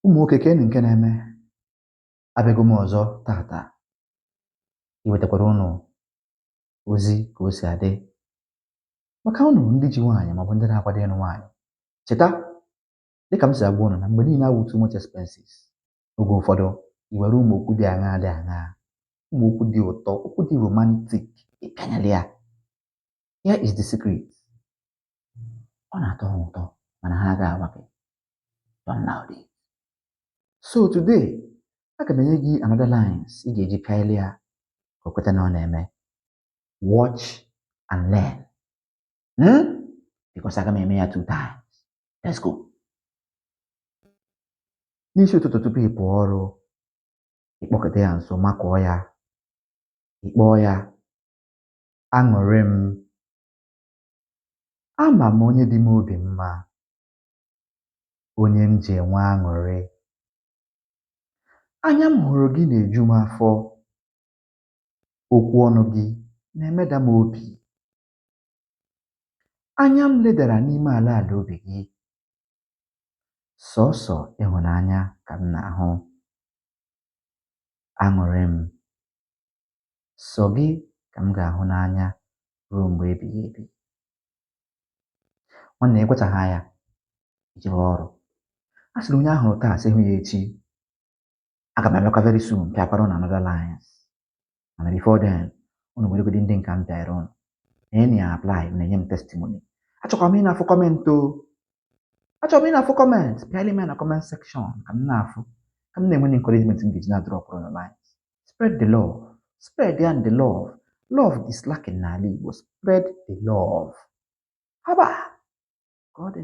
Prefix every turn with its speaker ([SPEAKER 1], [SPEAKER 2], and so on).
[SPEAKER 1] Ụmụ nwoke, keenụ nke na-eme. Abịago m ọzọ tata iwetakwara ụnụ ozi ka o si adị maka ụnụ ndị ji nwaanyị maọbụ ndị na-akwado ịnụ nwaanyị. Cheta dịka m si agwa ụnụ na mgbe niile awụ too much expenses. Oge ụfọdụ i were ụmụ okwu dị aṅaa dị aṅaa, ụmụ okwu dị ụtọ, okwu dị romantic, ịpịanyere ya. Here is the secret: ọ na-atọ ha ụtọ, mana ha agaghị agwa gị. Don't loud it. So today aga m enye gị another lines ị ga-eji pịa ya ka o kweta na ọ na-eme. Watch and learn, Because aga m eme ya two times. Let's go. N'isi ụtụtụ tupu ị pụọ ọrụ, ịkpọkọta ya nso, makụọ ya, ịkpọọ ya, "Aṅụrị m. Ama m onye dị m obi mma, onye m ji enwe aṅụrị. Anya m hụrụ gị na-eju m afọ. Okwu ọnụ gị na-emeda m obi. Anya m ledara n'ime ala ala obi gị. Sọọsọ ịhụnanya ka m na-ahụ. Aṅụrị m. Sọ gị ka m ga-ahụ n'anya ruo mgbe ebighị ebi." Nwanne, ekwechaghị ya ijebe ọrụ. A sịrị onye ahụrụ taa sị hụ ya echi. Aga m abịakwa very soon pịakwara ụnụ another lines. Mana before then, unu weregodi ndị nka m pịara ụnụ na ya apply, na-enye m testimony. Achọkwa m ị na-afụ comment o. Achọrọ m ị na-afụ comment. Pịala m ya na comment section ka m na-afụ, ka m na-enwe encouragement m ga-eji na-drop ụnụ lines. Spread the love. Spread ya the love. Love is lacking n'ala Igbo. Spread the love. Haba! Ka ọ dị.